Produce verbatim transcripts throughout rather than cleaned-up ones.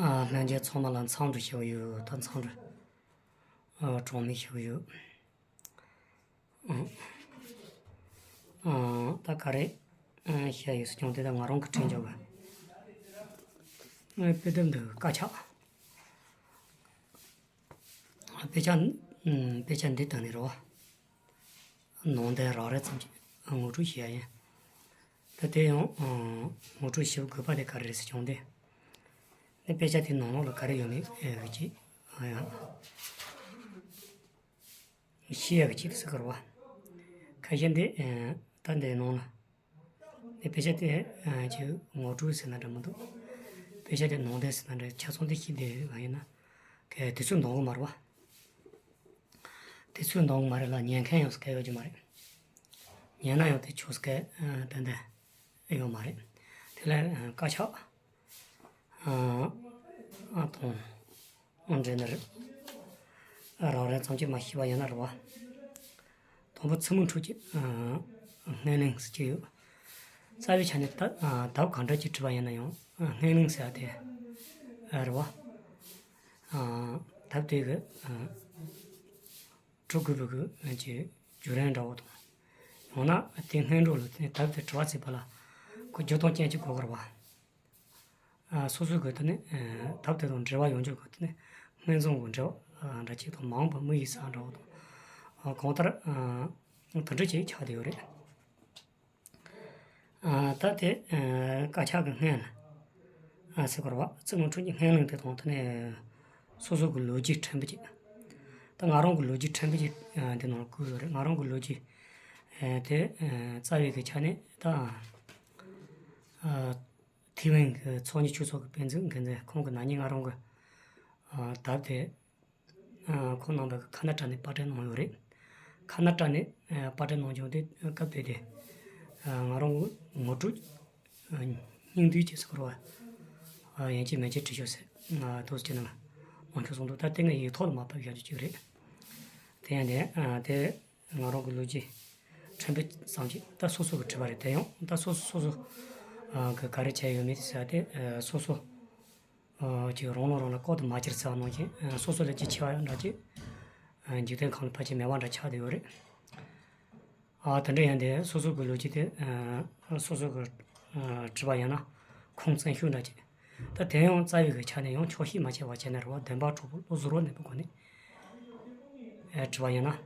ཨ། ལྷན་རྒྱས་ཚང་མ་ལ་འཚམས་འདྲི་ཞུ་གི་ཡོད། ད་འཚམས་འདྲི། ཨ། གྲངས་མེད་ཞུ་གི་ཡོད། ཨ། ཨ། ད་ག་རེ་ཨ་བཤད་ཡོད་ཟེར་ཀྱང་དེ་ད་ང་རང་གི་དྲན་འཇོག་གི། ཨ། དཔེ་དེབ་འདི་དཀར་ཆག་དཔེ་ཆ། ཨ། དཔེ་ཆ་འདི་དང་ནི་རེད་བ། ནང་དོན་རགས་རིམ་ཙམ་ཅིག་ངོ་སྤྲོད་ཞུ་ཡ་ཡིན། ད་དེ་ཡང་ཨ་ངོ་སྤྲོད་ཞུ་དགོས་པ་དེ་ག་རེ་རེད་ཟེར་ཀྱང་དེ། ནི་དཔེ་ཆ་དེ་ནང་ལོགས་ལ་ག་རེ་ཡོད་མེད་ཨེ་གི་ཅིག་ཨ་ཡ། ཤེས་ཡ་གི་ཅིག་ཟེར་གི་རེད་བ། ཁ་ཤས་འདི་ཨེ་ད་འདི་ནང་ལ། ནི་དཔེ་ཆ་དེ་ཨེ་ཅིག་ངོ་སྤྲོད་ཟེར་ན་འདྲ་མི་འདུག་དཔེ་ཆ་དེ་ནང་དོན་ཟེར་ན་འདྲ་ཆ་ཚང་དེ་ཤེས་བསྡད་པ་ཡིན་ན། གལ་དུས་ཚོད་འདང་གི་མ་རེད་བ། དུས་ཚོད་འདང་གི་མ་རེད་ལ་ཉན་མཁན་ཡོད་ས་གལ་ཡོད་ཀྱི་མ་རེད། ཉན་ན་ཡང་དེ་ཆོག་ས་གལ་ཨ་ཏན་ཏན་ཡོད་མ་རེད། དེ་ལས་ཨ་དཀར་ཆག་ཨ་དང་ཨ་འདྲེ་ནི་རེད། ཨ་རགས་རིམ་ཙམ་ཅིག་མར་ཞུས་པ་ཡིན་ན་རེད་བ། དང་པོ་ཚིག་མུ་འཁྲུག་གི་ཨ་སྔོན་གླེང་ཟེར་གྱི་ཡོད། རྩ་བའི་ཆ་ནས་ད་ཨ་དེབ་གང་འདྲ་ཅིག་བྲིས་པ་ཡིན་ན་ཡང་ཨ་སྔོན་གླེང་ཟེར་བ་དེ་ཨ་རེད་བ། ཨ་དེབ་དེ་གི་ཨ་འབྲི་དགོས་པའི་གི་ཨ་ཅིག་བརྒྱུད་རིམ་འདྲ་བོ་དང་། ཡང་ན་དེ་སྔོན་འགྲོ་ལ་དེ་དེབ་དེ་བྲི་བ་བྱེད་པ་ལ་ཁོ་བརྒྱུད་དང་རྐྱེན་གྱིས་གོ་དགོས་རེད་བ། ཨ་སོ་སོའི་གི་དེ་ནི་ཨ་དེབ་དེ་དང་འབྲེལ་བ་ཡོང་རྒྱུ་གི་དེ་ནི་སྔོན་བྱུང་གི་འབྲེལ་བ་ཨ་འདྲ་ཅིག་དང་མ་འོངས་པ་དམིགས་ཡུལ་ཟེར་འདྲ་བོ་དང་། ཨ་གང་ལྟར་ཨ་དེ་འདྲ་ཅིག་ཆགས་བསྡད་ཡོད་རེད། ཨ་ད་དེ་ཨ་དཀར་ཆག་གི་སྔོན་ལ་ཨ་ཟེར་དགོས་རེད་བ། ཚིག་མུ་འཁྲུག་གི་སྔོན་གླེང་དེ་དང་དེ་ནས་སོ་སོ་གི་ལོ་རྒྱུས་ཕྲན་བུ་ཅིག་ད་ང་རང་གི་ལོ་རྒྱུས་ཕྲན་བུ་ཅིག་ཨ་འདི་ནང་བཀོད་ཡོད་རེད། ང་རང་གི་ལོ་རྒྱུས་ཨ་དེ་ཨ་རྩ་བའི་གི་ཆ་ནས་ད་ཨ་ཐེ་ཝན་གི་ཚོགས་གཉིས་ཆོས་ཚོགས་ཀྱི་དཔེ་མཛོད་འགན་འཛིན་ཁོང་གི་ནག་ཉེས་ང་རང་གི་ཨ་དེབ་དེ། ཨ་ཁོང་རྣམ་པ་གིས་ཁ་ན་ཏྲ་ནས་པར་སྐྲུན་གནང་ཡོད་རེད། ཁ་ན་ཏྲ་ནས་ཨ་པར་སྐྲུན་གནང་བྱུང་དེ་སྐབས་དེ་དེ་ཨ་ང་རང་གི་ངོ་སྤྲོད་ཨ་སྙིང་བསྡུས་ཀྱི་ཟེར་བ་ཨ་ཡན་ཆད་མན་ཆད་བྲིས་ཤོག་ཟེར་ང་ཐུགས་རྗེ་གནང་གནང་ཆོག་གསུངས་འདུག་ད་དེ་ངས་ཡིག་ཐོག་ལ་མ་ཕབ་བཞག་རྒྱུ་ཅིག་རེད། དེ་ཡང་དེ་ཨ་དེ་ང་རང་གི་ལོ་རྒྱུས་ཕྲན་བུ་ཙམ་ཅིག་ད་སོ་སོ་གི་བྲིས་པ་རེད། དེ་ཡང་ད་སོ་སོ་སོ་སོ་ཨ་གི་ག་རེ་བྱས་ཡོད་མེད་ཟེར་ཏེ་ཨ་སོ་སོ། ཨ་ཅིག་རང་ལུགས་རང་ལ་ལྐོག་ཏུ་མ་གྱུར་ཟེར་བ་ནང་བཞིན་ཨ་སོ་སོ་ལས་ཀྱི་ཆེ་བ་འདྲ་ཅིག་ཨ་འཇིག་རྟེན་ཁམས་ལ་ཕལ་ཆེར་མེད་པ་འདྲ་ཆགས་བསྡད་ཡོད་རེད། ཨ་དེ་འདྲ་ཡིན་དུས་སོ་སོ་གི་ལོ་རྒྱུས་དེ་ཨ་སོ་སོ་གི་ཨ་བྲིས་པ་ཡིན་ན་ཁུངས་བཙན་ཤོས་འདྲ་ཅིག་ད་དེ་ཡང་རྩ་བའི་གི་ཆ་ནས་ཡང་ཆོག་ཤེས་མ་བྱས་པ་བྱས་ནས་རེད་བ། བདེན་པ་གྲོགས་པོ་བློ་གཟུ་བོར་གནས་པའི་སྒོ་ནས་ཨ་བྲིས་པ་ཡིན་ན།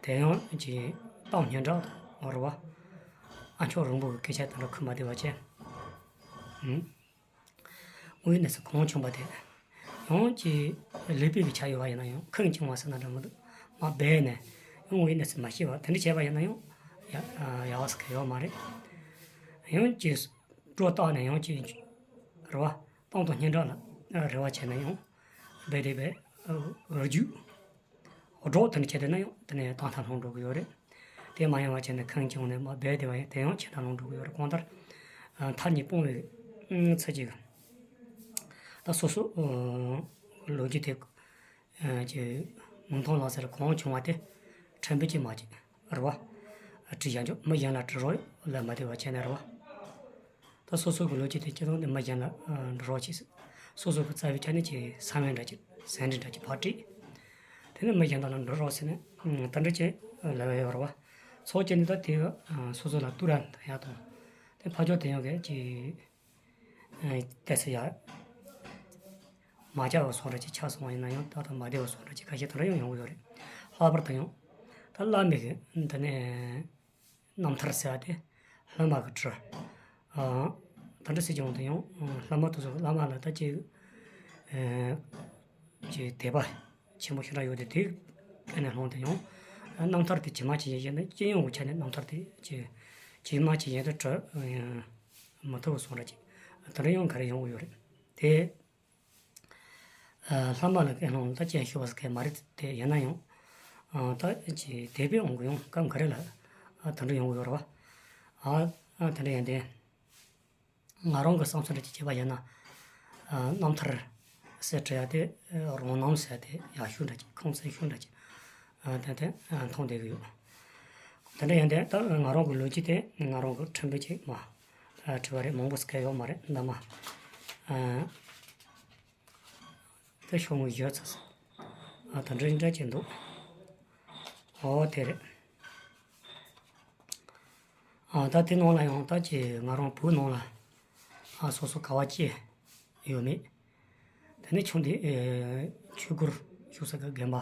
དེ་ཡང་ཅིག་གཏམ་སྙན་གྲགས་རེད་བ། ཨ་མཆོག་རིང་པོ་གི་སྐད་ཆ་དེ་འདྲ་ཁུལ་མ་བསྡད་པ་བྱས། ཨུམ། དངོས་ཡོད་གནས་ཚུལ་གང་བྱུང་བ་དེ། ཡང་ཅིག་ལེགས་སྤེལ་གྱི་ཆ་ཡོད་པ་ཡིན་ན་ཡང་ཁུངས་བྱུང་བ་ཟེར་ན་འདྲ་མི་འདུག་མ་སྦས་ནས་ཡང་དངོས་ཡོད་གནས་ཚུལ་མ་ཤེས་པ་དེ་འདྲ་བྱས་པ་ཡིན་ན་ཡང་ཡ་ཡག་པ་ཟེར་མཁན་ཡོད་མ་རེད། ཡང་ཅིག་སྒྲོ་བཏགས་ནས་ཡང་ཅིག་རེད་བ། གཏམ་དང་སྙན་གྲགས་ལ་རེ་བ་བྱས་ནས་ཡང་སྦས་དེ་སྦས་རྒྱུ། སྒྲོག་དེ་འདྲ་བྱས་བསྡད་ན་ཡང་དེ་ནས་དང་ཐང་ལྷུང་འགྲོ་གི་ཡོད་རེད། དེ་མ་ཡིན་པ་བྱས་ནས་ཁུངས་བྱུང་ནས་མ་སྦས་བསྡད་པ་ཡིན་དེ་ཡང་ཆད་ལྷུང་འགྲོ་གི་ཡོད་རེད། གང་ལྟར་མཐའ་གཉིས་སྤོང་བའི་ཚུལ་གྱིས་ད་སོ་སོ་ལོ་རྒྱུས་དེ་ཀྱི་མིང་མཐོང་ལག་ཟེར་གང་བྱུང་བ་དེ་ཕྲན་བུ་ཅིག་མ་ཅིག་རེད་བ། བྲིས་བཞག་འཇོག་མི་གཞན་ལ་བྲི་རོགས་ལབ་མ་བསྡད་པ་བྱས་ནས་རེད་བ། ད་སོ་སོ་གི་ལོ་རྒྱུས་དེ་སྤྱི་བཏང་ནས་མི་གཞན་ལ་ཨ་འབྲི་རོགས་བྱེད། སོ་སོ་གི་རྩ་བའི་ཆ་ནས་ཀྱི་ས་བོན་འདྲ་ཅིག་ཟན་འབྲུ་འདྲ་ཅིག་ཕར་བྲིས། དེ་ནས་མི་གཞན་དག་ལ་འབྲི་རོགས་ཟེར་ནས་ཨ་དེ་འདྲ་ཅིག་ལབ་ཡ་ཡོད་རེད་བ། ཚོགས་ཀྱི་ནི་ད་དེ་ཨ་སོ་སོ་ལ་ཏུ་ར་ཡ་དང་། དེ་ཕ་ཇོ་དེ་ཡང་གི་ཅིག་ཨ་ཏེ་སི་ཡ། མ་བྱ་བ་སོགས་འདྲ་ཅིག་ཆགས་སོང་བ་ཡིན་ན་ཡང་ད་ལྟ་མ་བདེ་བ་སོགས་འདྲ་ཅིག་ཁ་ཤས་དེ་འདྲ་ཡང་ཡོང་གི་ཡོད་རེད། ལྷག་པར་དུ་ཡང་ད་བླ་མའི་གི་འདི་ནས། རྣམ་ཐར་ཟེར་བ་དེ་སློབ་མ་གི་བྲིས། ཨ་ད་འདྲ་ཟེར་གྱི་འོང་དུ་ཡང་སློབ་མ་དེ་ཚོ་བླ་མ་ལ་ད་ཅིག་ཨ་ཅིག་དད་པ་ཆེན་པོ་ཞེ་དྲག་ཡོད་དེ་དེ་སྐད་ནས་སློང་དུ་ཡང་རྣམ་ཐར་དེ་ཇི་མ་ཇི་བཞིན་བཤད་ན་སྤྱི་ཡོངས་ཀྱི་ཆ་ནས་རྣམ་ཐར་དེ་ཅིག་ཇི་མ་ཇི་བཞིན་དུ་བྲིས་མི་ཐུབ་སོང་ར་ཅིག་དེ་འདྲ་ཡང་ག་རེ་ཡོང་གི་ཡོད་རེད་དེ། ཨ་བླ་མ་ལ་སྐད་སློང་ད་ཅན་ཤོད་པ་ཟེར་མཁན་མ་རེད་དེ་ཡིན་ན་ཡང་ཨ་ད་ཅི་དད་པའི་དབང་གིས་ཡང་སྐབས་འགའ་རེ་ལ་ཨ་དེ་འདྲ་ཡོང་གི་ཡོད་རེད་བ། ཨ་ཨ་དེ་འདྲ་ཡིན་ཏེ། ང་རང་གི་བསམ་ཚུལ་འདྲ་ཅིག་བྱས་པ་ཡིན་ན། ཨ་རྣམ་ཐར་ཟེར་བྲིས་ཡ་དེ་ཨ་རང་རྣམ་ཟེར་ཡ་དེ་ཡག་ཤོས་འདྲ་ཅིག་ཁུངས་བཙན་ཤོས་འདྲ་ཅིག་ཨ་དེ་དེ་ཨ་མཐོང་བསྡད་ཀྱི་ཡོད། དེ་འདྲ་ཡིན་ཏེ་ད་ང་རང་གི་ལོ་རྒྱུས་དེ་ང་རང་གི་ཕྲན་བུ་ཅིག་མ་ཨ་བྲིས་པ་རེད། མང་པོ་ཟེར་མཁན་ཡོད་མ་རེད་འདི་མ། ཨ་ དེ་ཤོག་ངོས་བཞི་ཚར་སོང་། ཨ་ད་འདྲ་འདྲ་ཅིག་འདུག་ཨོ་དེ་རེད། ཨ་ད་དེ་ནང་ལ་ཡང་ད་ཅིག་ང་རང་བོད་ནང་ལ་ཨ་སོ་སོ་ག་བ་སྐྱེས་ཡོད་མེད། དེ་ནས་ཆུང་དུས་ཨེ་ཆོས་སྒོར་ཞུགས་ས་གི་དགོན་པ།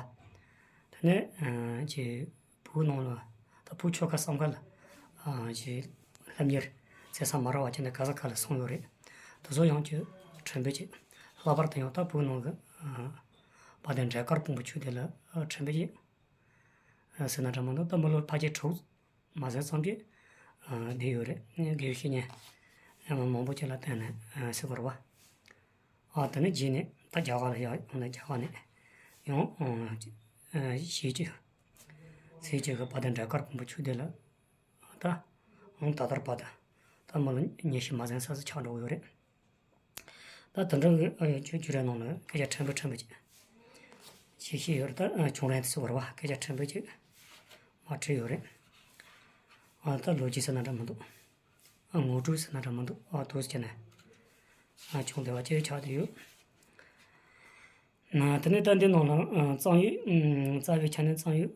དེ་ནས་ཨེ་ཅིག་བོད་ནང་ལ་ད་བོད་ཆོལ་ཁ་གསུམ་ཀ་ལ་ཨ་ཅིག་སློབ་གཉེར་བྱེད་ས་མ་རག་པ་བྱས་ནས་ག་ས་ག་ལ་སོང་ཡོད་རེད། དེ་ཚོ་ཡང་ཅིག་དྲན་པའི་ཅིག་ལྷག་པར་དུ་ཡང་ད་བོད་ནང་གི་ཨ་དཔལ་ལྡན་འབྲས་དཀར་ཕུང་པོ་ཆོས་སྡེ་ལ་ཨ་དྲན་པའི་ཅིག་ཟེར་ན་འདྲ་མི་འདུག་ད་མི་ལོ་ཕལ་ཆེར་དྲུག་མ་ཟིན་ཙམ་གྱི་ཨ་བསྡད་ཡོད་རེད། དགེ་བའི་བཤེས་གཉེན་ཨ་མང་པོ་ཅིག་ལ་བསྟེན་ནས་ཨ་ཟེར་དགོས་རེད་བ། ཨ་དེ་ནས་རྗེས་ནས་ད་རྒྱ་གར་ལ་ཡར་ཡོང་ནས་རྒྱ་གར་ནས་ཡང་ཨ་ཞེས་ཀྱི་ཟེར་ཀྱི་གི་དཔལ་ལྡན་འབྲས་དཀར་ཕུང་པོ་ཆོས་སྡེ་ལ་ད་ཨང་ད་ལྟར་བར་དུ་ད་མི་ལོ་ཉི་ཤུ་མ་ཟིན་ས་ཚོ་ཆགས་འགྲོ་གི་ཡོད་རེད། ད་དེ་འདྲ་གི་ཨ་ཡོད་ཆོས་བརྒྱུད་རིམ་ནང་ལ་སྐད་ཆ་ཕྲན་བུ་ཕྲན་བུ་ཅིག་ཞིག་བཤད་ཡོད་རེད། ད་ཨ་བྱུང་རིམ་དེ་ཚོ་བར་བ་སྐད་ཆ་ཕྲན་བུ་ཅིག་མར་བྲིས་ཡོད་རེད། ཨ་ད་ལོ་རྒྱུས་ཟེར་ན་འདྲ་མི་འདུག་ཨ་ངོ་སྤྲོད་ཟེར་ན་འདྲ་མི་འདུག་ཨ་དུས་ཀྱི་ནས་ཨ་བྱུང་བསྡད་པ་ཅིག་ཆགས་བསྡད་ཡོད། ཨ་དེ་ནས་ད་འདི་ནང་ལ་ཨ་རྩོམ་ཡིག་ཨ་རྩ་བའི་ཆ་ནས་རྩོམ་ཡིག་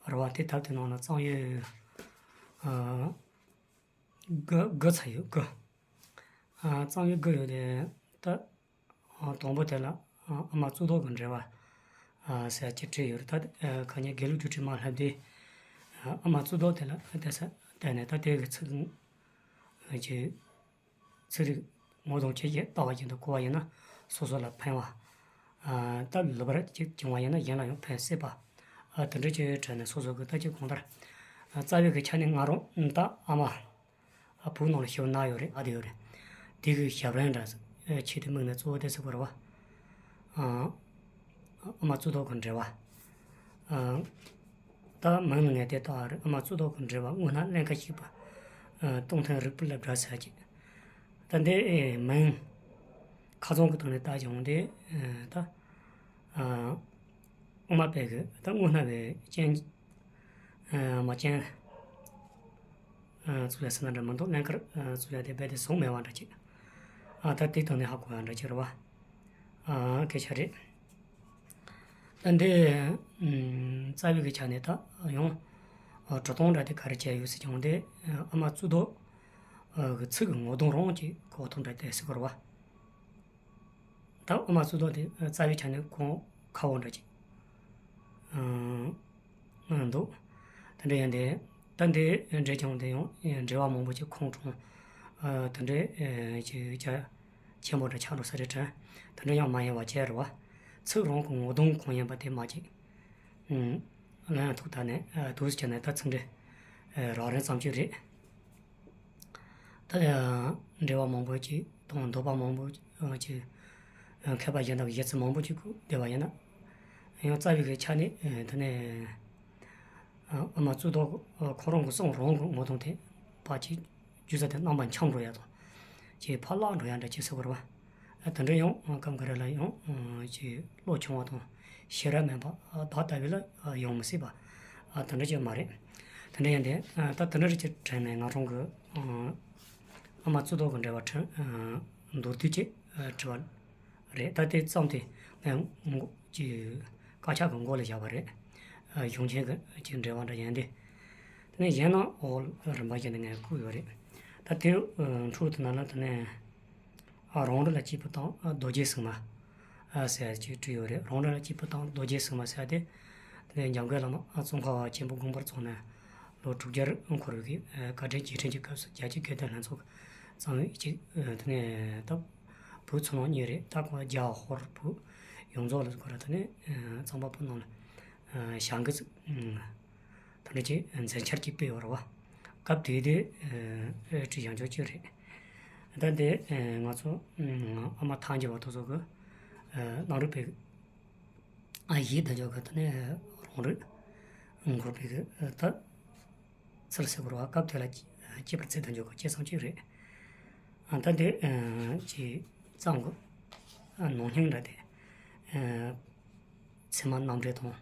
ཨ་རེད་བ། དེ་དག་དེ་ནང་ལ་རྩོམ་ཡིག་ཨ་དགུ་དགུ་ཚར་ཡོད་དགུ། ཨ་རྩོམ་ཡིག་དགུ་ཡོད་དེ་ད། ཨ་དང་པོ་དེ་ལ་ཨ་ཨ་མ་གཙུག་ཏོར་གྱི་འགྲེལ་པ་ཨ་ཟེར་གྱི་བྲིས་ཡོད་རེད། ད་ཨ་ག་ཉིད་དགེ་ལུགས་རྒྱུགས་སྤྲོད་མ་ལྷབ་དུས་ཨ་ཨ་མ་གཙུག་ཏོར་དེ་ལ་བལྟས་ས་བལྟས་ནས་ད་དེ་གི་ཚིག་ཨ་ཅིག་ཚིག་རིགས་ངོ་གདོང་ཅིག་ཅིག་ལྟ་བ་བཞིན་དུ་གོ་བ་ཡིན་ན་སོ་སོ་ལ་ཕན་པ། ཨ་སྟབས་ལེགས་པར་ཅིག་བྱུང་བ་ཡིན་ན་གཞན་ལ་ཡང་ཕན་སྲིད་པ། ཨ་དེ་འདྲ་ཅིག་དྲན་ནས་སོ་སོ་གི་ད་ཅིག་གང་ལྟར་ཨ་རྩ་བའི་གི་ཆ་ནས་ང་རང་ད་ཨ་མ། ཨ་བོད་ནང་ལ་ཞབས་ན་ཡོད་རེད། ཨ་དེ་ཡོད་རེད། དེ་གི་ཞབས་རིམ་འདྲ་ཆེད་དུ་དམིགས་ནས་གཙོ་བོ་དེ་ཟེར་དགོས་རེད་བ། ཨ་ཨ་མ་གཙུག་ཏོར་གྱི་འགྲེལ་པ། ཨ་ད་མིང་ནས་ངས་དེ་བཏགས་རེད། ཨ་མ་གཙུག་ཏོར་གྱི་འགྲེལ་པ་དངོས་སྣང་ཀླན་ཀ་ཞིག་པ། ཨ་སྟོང་ཐུན་རིག་པའི་བསླབ་བྱ་ཟེར་གྱི། ད་འདི་མིང་ཁ་རྩང་གི་སྟེང་ནས་བཏགས་ཀྱང་དེ་ད། ཨ་དབུ་མ་པའི་གི་ད་དངོས་སྣང་བའི་སྤྱན། ཨ་མ་སྤྱན། ཨ་གཙུག་ལག་ཟེར་ན་འདྲ་མི་འདུག་ཀླན་ཀར་ཨ་གཙུག་ལག་དེ་རྦད་དེ་བཟུང་མེད་པ་འདྲ་ཅིག་ཨ་ད་དེ་དང་ནི་ཧ་གོ་ཡ་འདྲ་ཅིག་རེད་བ། ཨ་སྐད་ཆ་རེད། ད་འདི་ཨ་རྩ་བའི་གི་ཆ་ནས་ད་ཡང་ཨ་གྲུབ་སྟངས་འདྲ་དེ་ག་རེ་བྱས་ཡོད་ཟེར་ཀྱང་དེ་ཨ་ཨ་མ་གཙུག་ཏོར་ཨ་གི་ཚིག་གི་ངོ་གདོང་རང་གི་གོ་ཐོག་འདྲ་དེ་ཟེར་དགོས་རེད་བ། ད་དབུ་མ་གཙུག་ཏོར་དེ་རྩ་བའི་ཆ་ནས་གོང་ཁ་བོ་འདྲ་ཅིག་ཨང་འདུག་དེ་འདྲ་ཡིན་ཏེ། ད་འདི་འགྲེལ་ཀྱང་དེ་ཡང་འགྲེལ་པ་མང་པོ་ཅིག་ཁུངས་དྲངས། ཨ་དེ་འདྲའི་ཨེ་ཅིག་རྒྱ་ཆེན་པོ་འདྲ་ཆགས་འགྲོ་ས་རེད་དྲན། དེ་འདྲ་ཡང་མ་ཡིན་པ་ཅིག་རེད་བ། ཚིག་རང་གི་ངོ་གདོང་གང་ཡིན་པ་དེ་མ་ཅིག་ཨང་། ལན་ཐུག་ད་ནས་ཨ་དུས་ཀྱི་ནས་ད་ཚིག་འགྲེལ་ཨེ་རགས་རིམ་ཙམ་ཅིག་རེད། ད་ཡང་འགྲེལ་པ་མང་པོ་ཅིག་དང་འདོད་པ་མང་པོ་ཅིག་མཁས་པ་གཞན་དག་གི་བཞེད་ཚུལ་མང་པོ་ཅིག་གུ་བསྡད་པ་ཡིན་ན། ཡང་རྩ་བའི་གི་ཆ་ནས་དེ་ནས་ཨ་མ་གཙུག་ཏོར་ཁོ་རང་གི་གསུང་རང་གི་ངོ་གདོང་དེ་ཕར་ཅིག་རྒྱུ་ས་དེ་རྣམ་པ་འཁྱམས་འགྲོ་ཡ་དང་། ཅིག་ཕར་བརླག་འགྲོ་ཡ་འདྲ་ཅིག་ཟེར་དགོས་རེད་བ། ཨ་དེ་འདྲ་ཡང་སྐབས་འགའ་རེ་ལ་ཡང་ཅིག་བློ་ཆུང་བ་དང་ཤེས་རབ་མེད་པ་ཨ་བདག་ལྟ་བུ་ལ་ཡོང་མི་སྲིད་པ། ཨ་དེ་འདྲ་ཅིག་མ་རེད། དེ་འདྲ་ཡིན་ཏེ་ཨ་ད་དེ་འདྲ་རེ་ཅིག་དྲན་ནས་ང་རང་གི་ཨ་མ་གཙུག་ཏོར་གྱི་འགྲེལ་པ་དྲན་མདོར་བསྡུས་ཅིག་དྲི་བ་རེད། ད་དེ་ཙམ་དེ་ངས་ངོ་ཅིག་དཀར་ཆག་གི་མགོ་ལ་བཞག་པ་རེད། གཞུང་ཆེན་གྱི་ཅིག་འགྲེལ་པ་འདྲ་ཡིན་ཏེ། དེ་ནས་གཞན་རྣམས་འོག་རིམ་པ་བཞིན་དུ་ངས་བཀོད་ཡོད་རེད། ད་དེ་འཕྲོ་དེ་ནང་ལ་དེ་ནས། ཨ་རང་འགྲེལ་ལ་སྐྱེས་བུ་དང་ཨ་རྡོ་རྗེ་སེམས་མ་ཨ་ཟེར་ཅིག་བྲིས་ཡོད་རེད། རང་འགྲེལ་ལ་སྐྱེས་བུ་དང་རྡོ་རྗེ་སེམས་མ་ཟེར་ཏེ། དེ་ནས་འཇམ་མགོན་བླ་མ་ཨ་ཙོང་ཁ་པ་ཆེན་པོ་དགོངས་པར་རྫོགས་ནས་ལོ་དྲུག་བརྒྱར་འཁོར་བའི་ཨ་བཀའ་དྲིན་རྗེས་དྲན་གྱི་སྐབས་སུ་བརྒྱད་ཅུ་གྱ་བདུན་ལྷན་ཚོགས་བརྩམས་ཅིག་ཨ་དེ་ནས་ད་བོད་མཚོ་ནང་གཉིས་རེད། ད་ཁོ་རྒྱ་ཧོར་བོད་ཡོངས་རྫོགས་ལ་ཁོ་ར་དེ་ནས་ཨ་གཙང་པ་བོད་ནང་ལ་ཨ་བྱ་འགུལ་ཚུགས། ད་ནི་ཅིག་འཛིན་འཆར་གྱིས་སྤེལ་བ་རེད་བ། སྐབས་དེ་དུས་ཨེ་ཨེ་ཁྲི་བྱང་ཆུབ་ཅིག་རེད། ད་འདི་ཨེ་ང་ཚོ་ཨམ་ཨ་མ་ཐང་རྒྱལ་བ་དེ་ཚོ་གི་ཨེ་གནང་རོགས་པའི་ཨ་ཡིག་དང་འཇོག་གི་ད་ནི་རང་རིགས་འགོག་པའི་གི་ད་ཚུལ་ཟེར་དགོས་རེད་བ། སྐབས་དེ་ལ་སྐྱེས་པར་ཚིག་དང་འཇོག་གི་སྐྱེས་སམ་ཅིག་རེད། ཨ་ད་འདི་ཨེ་ཅིག་གཙང་གི་ཨ་ནང་སྙིང་འདྲ་དེ་ཨེ་ཚད་མ་རྣམ་འགྲེལ་དང་།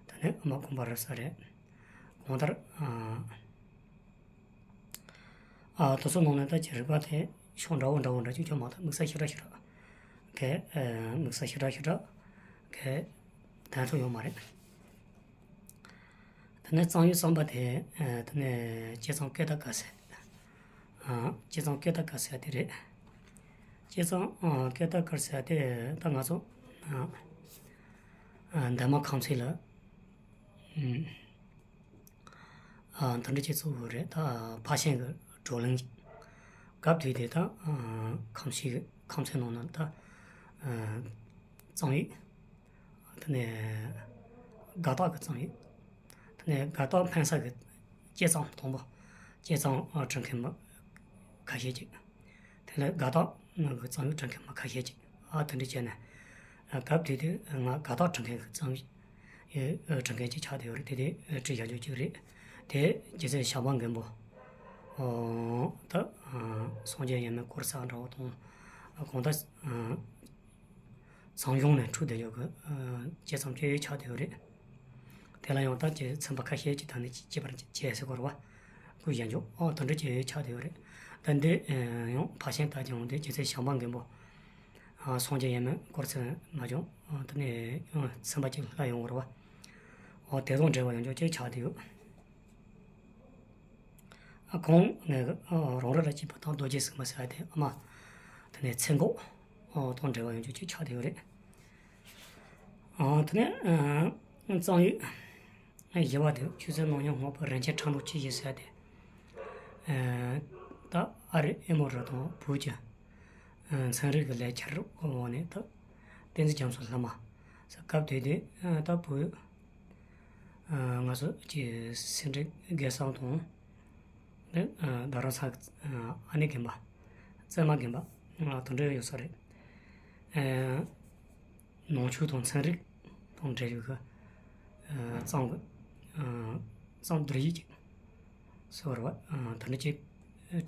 ད་ནི་ཨ་མ་དགོངས་པ་རབ་གསལ་རེད། གང་ལྟར་ཨ་ཨ་དེ་ཚོ་ནང་ནས་ད་ཅིག་རིག་པ་དེ་ཕྱོགས་འདྲ་བོ་འདྲ་བོ་འདྲ་ཅིག་ཅུང་མ་གཏོགས་དམིགས་བསལ་ཞེ་དྲག་ཞེ་དྲག་ གི་དམིགས་བསལ་ཞེ་དྲག་ཞེ་དྲག་གི་གདན་ཐོབ་ཡོད་མ་རེད། དེ་ནས་གཙང་ཡིག་གསུམ་པ་དེ། དེ་ནས་བྱས་ཙང་སྐད་བརྡ་དཀར་ཟེར། བྱས་ཙང་སྐད་བརྡ་དཀར་ཟེར་དེ་རེད། བྱས་ཙང་སྐད་བརྡ་དཀར་ཟེར་དེ་ད་ང་ཚོ་འདན་མ་ཁམས་ཚན་ལ། འདི་འདྲ་ཅིག་གཙོ་བོ་རེད། ད་ཕར་ཕྱིན་གྱི་བགྲོ་གླེང་སྐབས་དུས་དེ་ད་ཁམས་ཤིག་ཁམས་ཚན་ནང་ན་ད་གཙང་ཡིག་དེ་ནས་དགའ་རྟགས་ཀྱི་གཙང་ཡིག་དེ་ནས་དགའ་རྟགས་འཕེན་ས་གི་བྱས་ཙང་དང་པོ་བྱས་ཙང་ཨ་འབྲི་མཁན་མི་ཁ་ཤས་ཅིག་དེ་ལས་དགའ་རྟགས་ནང་གི་གཙང་ཡིག་འབྲི་མཁན་མི་ཁ་ཤས་ཅིག་ཨ་དེ་འདྲ་བྱས་ནས་སྐབས་དེ་དུས་ང་དགའ་རྟགས་འབྲི་མཁན་གྱི་གཙང་ཡིག་འབྲི་མཁན་ཅིག་ཆགས་བསྡད་ཡོད་རེད། དེ་དེ་བྲིས་བཞག་རྒྱུ་ཅིག་རེད། དེ་རྗེ་བཙུན་ཞགས་པ་མགོན་པོ་ད་སངས་རྒྱས་ཡབ་མེས་སྐོར་ཟེར་འདྲ་བོ་དང་གང་ལྟར། ཚང་གཞུང་ནས་འཁྲུགས་བསྡད་ཡོད་གི། ཨ། བྱས་ཙང་དཔྱད་ཡིག་ཆགས་བསྡད་ཡོད་རེད། དེ་ལ་ཡང་ད་ཀྱི་ཚན་པ་ཁ་ཤས་ཀྱིས་ད་ནི་ཅི་ཅི་པར་བྱས་ཟེར་དགོས་རེད་བ། སྐུ་ཡང་འཇོག་ཨོ་དེ་འདྲ་ཅིག་ཆགས་བསྡད་ཡོད་རེད། ད་འདི་ཡང་ཕར་ཕྱིན་ལྟ་ཀྱང་འདི་རྗེ་བཙུན་ཞགས་པ་མགོན་པོ། ཨ། སངས་རྒྱས་ཡབ་མེས་སྐོར་ཚན་མ་བྱུང་། ཨ། དེ་ནས་ཚན་པ་གཅིག་ལྷག་ཡོང་དགོས་རེད་བ། ཨོ་དེ་དང་འབྲེལ་བ་ཡང་འཇོག་ཅིག་ཆགས་བསྡད་ཡོད། ཨ། ཁོང་ངེད་ཀྱི་ཨ་རང་རེ་ལ་སྐྱིད་པ་དང་རྡོ་རྗེ་སེམས་དཔའ་ཟེར་ཡ་དེ་ཨ་མ། དེ་ནས་ཚེ་འགོག་ཨ་དང་འབྲེལ་བ་ཡོང་རྒྱུ་ཅིག་ཆགས་བསྡད་ཡོད་རེད། ཨ། དེ་ནས་ཨ་གཙང་ཡིག་བཞི་པ་དེ་ཆོས་ཚན་ནང་སྙིང་སྔགས་པོ་རིན་ཆེན་ཕྲེང་རྡོག་གཅིག་བཞི་ཟེར་ཡ་དེ། ཨ། ད་ཨ་རི་ཨེ་མོ་རི་དང་བོད་ཀྱི་ཨ་ཚན་རིག་གི་ལས་འཆར་འོག་ནས་ད་བསྟན་འཛིན་རྒྱ་མཚོ་ལྷ་མ་ཟེར་སྐབས་དེ་དུས་ཨ་ད་བོད། ང་ཚོ་གི་སེ་འབྲས་དགེ་གསུམ་དང་། ཨ། རྡ་རམ་ས་ཨ་ནེ་དགོན་པ། ཙི་མ་དགོན་པ། ཨ། དེ་འདྲ་ཡོད་ས་རེད། ཨ། ནང་ཆོས་དང་ཚན་རིག་དང་འབྲེལ་ཡོད་གི། ཨ། གཙང་གི། ཨ། གཙང་བསྡུར་ཡིག་ཅིག་ཟེར་བ་རེད་བ། ཨ། དེ་འདྲ་ཅིག་ཨ།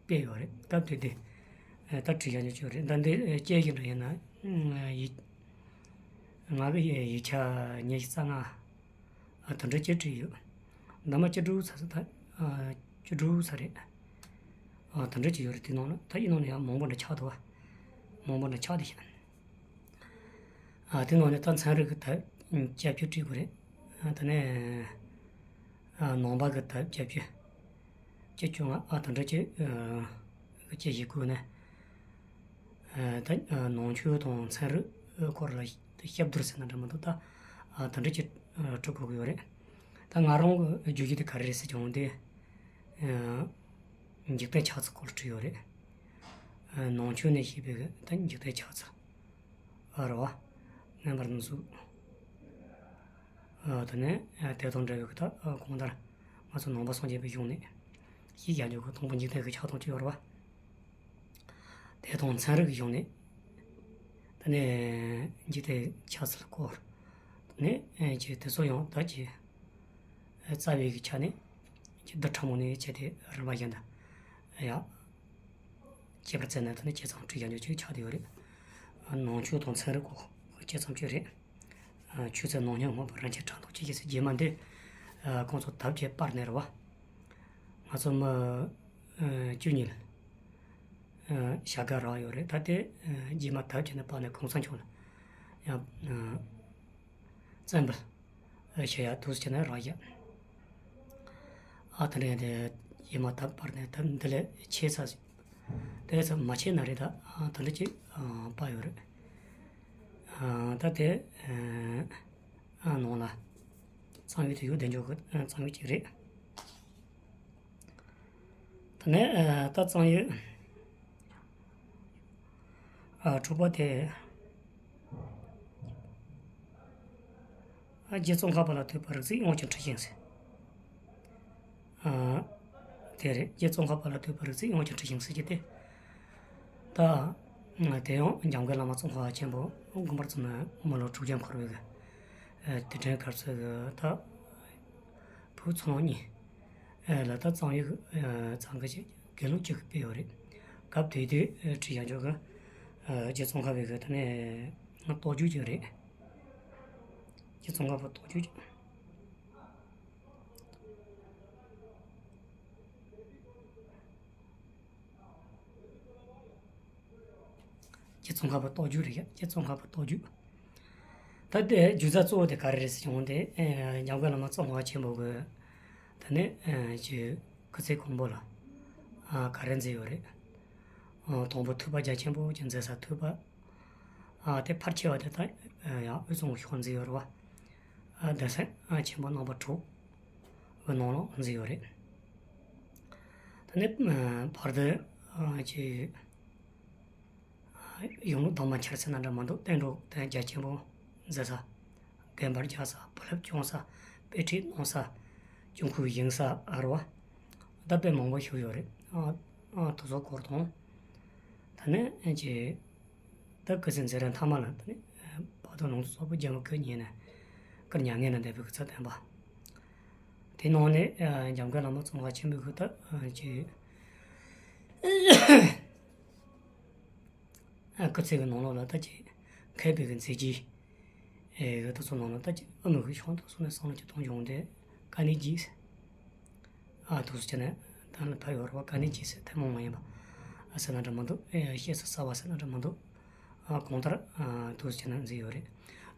སྤེལ་ཡོད་རེད། སྐབས་དེ་དུས། ཨ། ད་བྲིས་ཡག་ཉོ་ཆོག་རེད། ད་འདི་ཨ་དཔྱད་ཡིག་འདྲ་ཡིན་ན། ཨ། ཡིག་ང་གི་ཡིག་ཆ་ཉི་ཤུ་རྩ་ལྔ། ཨ། དེ་འདྲ་ཅིག་བྲིས་ཡོད། འདབ་མ་བཅུ་དྲུག་ཚར་ས་ད། ཨ། བཅུ་དྲུག་ཚར་རེད། ཨ། དེ་འདྲ་ཅིག་ཡོད་རེད། དེ་ནང་ན་ད་ཡིན་ནང་ན་ཡང་མང་པོ་འདྲ་ཆགས་འདུག་བ། མང་པོ་འདྲ་ཆགས་བསྡད་ཤག་ཨ། དེ་ནང་ནས་ད་ཚན་རིག་གི་ད་བརྒྱད་ཅུ་བྲིས་དགོས་རེད། ཨ། དེ་ནས་ཨ་ནང་པ་གི་ད་བརྒྱད་ཅུ། བརྒྱད་ཅུ་ལྔ། ཨ། དེ་འདྲ་ཅིག་ཨ་གི་བཅུ་བཞི་བཀོད་ནས། ཨ། ད་ཨ་ནང་ཆོས་དང་ཚན་རིག་སྐོར་ལ་ཞིབ་བསྡུར་ཟེར་ན་འདྲ་མི་འདུག་ད་ཨ་དེ་འདྲ་ཅིག་ཨ་འབྲི་དགོས་ཀྱི་ཡོད་རེད། ད་ང་རང་གི་བརྗོད་གཞི་དེ་ག་རེ་རེད་ཟེར་བྱུང་དེ། ཨ། འཇིག་རྟེན་ཆགས་ཚུལ་སྐོར་ལ་བྲིས་ཡོད་རེད། ཨ། ནང་ཆོས་ནས་བཤད་པའི་གི་ད་འཇིག་རྟེན་ཆགས་ཚུལ། ཨ། རེད་བ། རྣམ་པར་སྣང་གཟུགས། ཨ། དེ་ནས་ཨ་དེ་དང་འབྲེལ་བའི་གི་ད་ཨ་གང་ལྟར་ང་ཚོ་ནང་པ་སངས་རྒྱས་པའི་གཞུང་ནས་ཞིག་ཡར་འཇུག་གི་དང་པོ་འཇིག་རྟེན་གྱི་ཆགས་སྟངས་ཅིག་ཡོད་རེད་བ། དེ་དང་ཚན་རིག་གི་གཞུང་ནས། དེ་ནས་འཇིག་རྟེན་ཆགས་ཚུལ་སྐོར། དེ་ནས་ཨ་ཅིག་དེ་ཚོ་ཡང་ད་ཅིག་རྩ་བའི་གི་ཆ་ནས་ཅིག་བསྡུར་ཕྲ་མོ་ནས་བྱས་ཏེ་རིམ་པ་བཞིན་དུ་ཡང་། ཁྱད་པར་བཙལ་ནས་ད་ནི་བྱས་ཙང་བྲིས་ཡག་ཉོ་ཅིག་ཆགས་བསྡད་ཡོད་རེད། ནང་ཆོས་དང་ཚན་རིག་སྐོར་བྱས་ཙང་བཅུ་རེད། ཆོས་ཚན་ནང་སྙིང་སྔགས་པོ་རིན་ཆེན་ཕྲེང་རྡོག་གཅིག་བཞི་ཟེར། རྗེས་མ་འདི་ཁོང་ཚོ་དར་རྒྱས་སྤར་ནས་རེད་བ། ང་ཚོ་མི་བཅུ་གཉིས་ལ་བྱ་དགའ་རག་ཡོད་རེད། ད་དེ་རྗེས་མ་དར་རྒྱས་ནས་སྤར་ནས་གོང་ས་མཆོག་ལ་ཡང་། བཙན་པོ་ཞུ་ཡག་འདུག་ཟེར་ནས་རག་ཡག་ཨ། དེ་ནས་དེ་ཡིན་མ་ཐག་པར་ནས་ད་འདི་ལས་ཆེ་ས་ཞིག་དེ་ཙམ་མ་ཆེ་ན་རེད། ད་ཨ་དེ་འདྲ་ཅིག་ཨ་པ་ཡོད་རེད། ཨ་ད་དེ་ཨ་ནང་ལ་གཙང་ཡིག་དེ་ཡོད་བདེ་འཇོག་གི་ཨ་གཙང་ཡིག་ཅིག་རེད། དེ་ནས་ཨ་ད་གཙང་ཡིག་ཨ་དྲུག་པ་དེ། ཨ་རྗེ་ཙོང་ཁ་པ་ལ་ཐོས་པ་རིག་འཛིན་དབང་ཕྱུག་ཁྲི་ཤིང་ཟེར། ཨ་དེ་རེད། རྗེ་ཙོང་ཁ་པ་ལ་ཐོས་པ་རིག་འཛིན་དབང་ཕྱུག་ཁྲི་ཤིང་ཟེར་གྱི་དེ། ད་དེ་ཡང་འཇམ་མགོན་བླ་མ་ཙོང་ཁ་པ་ཆེན་པོ་དགོངས་པར་རྫོགས་ནས་མི་ལོ་དྲུག་བརྒྱ་འཁོར་བའི་གི་དུས་དྲན་སྐབས་སུ་གི་ད་བོད་མཚོ་སྔོན་གཉིས་ལ་ད་གཙང་ཡིག་གཙང་གི་ཞིག་དགེ་སློང་གཅིག་གིས་སྤེལ་ཡོད་རེད། སྐབས་དེ་དུས་ཁྲི་ཡང་ཆོག་གི་རྗེ་ཙོང་ཁ་པའི་གི་ད་ནས་རྟོགས་བརྗོད་ཅིག་རེད། རྗེ་ཙོང་ཁ་པ་རྟོགས་བརྗོད་ཅིག་རྗེ་ ཙོང་ཁ་པ་རྟོགས་བརྗོད་རེད་ཡ། རྗེ་ཙོང་ཁ་པ་རྟོགས་བརྗོད། ད་དེ་རྒྱུ་རྩ་གཙོ་བོ་དེ་ག་རེ་རེད་ཟེར་བྱུང་དེ། འཇམ་མགོན་བླ་མ་ཙོང་ཁ་པ་ཆེན་པོ་གི། ད་ནི་ཅིག་སྐུ་ཚེ་གང་པོ་ལ་ག་རེ་མཛད་ཡོད་རེད། དང་པོ་ཐུབ་པ་རྒྱ་ཆེན་པོ་ཅིག་མཛད་ས་ཐུབ་པ། དེ་ཕལ་ཆེ་བ་དེ་ད་ཡང་དབུས་གཙང་ཕྱོགས་མཛད་ཡོད་རེད་བ། སྡེ་སྲིད་ཆེན་པོ་རྣམ་པ་དྲུག་གི་ནང་ལ་མཛད་ཡོད་རེད། ད་ནི་བར་དུ་ཅིག་ཡོངས་ལུགས་དྭངས་མ་འཆར་ཚུལ་ནང་འདྲ་མི་འདུག་བསྟན་འགྲོ་དེ་རྒྱ་ཆེན་པོ་མཛད་ས། དགོན་པར་རྒྱག་ས། བུ་སློབ་སྐྱོང་ས། དཔེ་ཁྲིད་གནང་ས། སྐྱོང་ཁུལ་བཞེངས་ས་ཨ་རུ་བ། ད་དཔེ་མང་པོ་ཞིག་ཡོད་རེད། ཨ་ཨ་དེ་ཚོ་སྐོར་དང་། ད་ནི་ཅི། ད་སྐུ་ཚེ་མཛད་རིམ་མཐའ་མ་ལ་ད་ནི་བར་དོ་ལུང་རྟོགས་རྫོགས་པའི་རྒྱལ་མོ་སྐུ་བརྙེས་ནས་སྐུ་མྱ་ངན་ལས་འདས་པའི་སྐུ་ཚེ་བསྟན་པ། དེ་ནང་ནས་འཇམ་མགོན་བླ་མ་ཙོང་ཁ་པ་ཆེན་པོའི་སྐུ་ད་ཅི། སྐུ་ཚེ་གི་ནང་ལོགས་ལ་ད་ཅི་མཁས་པའི་གི་མཛད་རྗེས་ཨེ་གི་ད་ཚོ་ནང་ལ་ད་ཅི་ཨ་མི་གི་ཤོང་ད་སོང་ནས་སང་ལ་ཅི་གཏོང་བྱུང་དེ་དཀའ་གནད་ཀྱིས་ཨ་ཐུགས་སུ་ཆེ་ནས་ད་ལ་ཕ་ཡོད་ར་བ་དཀའ་གནད་ཀྱིས་ཟེར་ཐལ་མོ་མ་ཡིན་པ་ཨ་ཟེར་ན་འདྲ་མི་འདུག་ཨེ་ཤེས་ས་ས་བ་ཟེར་ན་འདྲ་མི་འདུག་ཨ་གང་ལྟར་ཨ་ཐུགས་སུ་ཆེ་ནས་མཛད་ཡོད་རེད།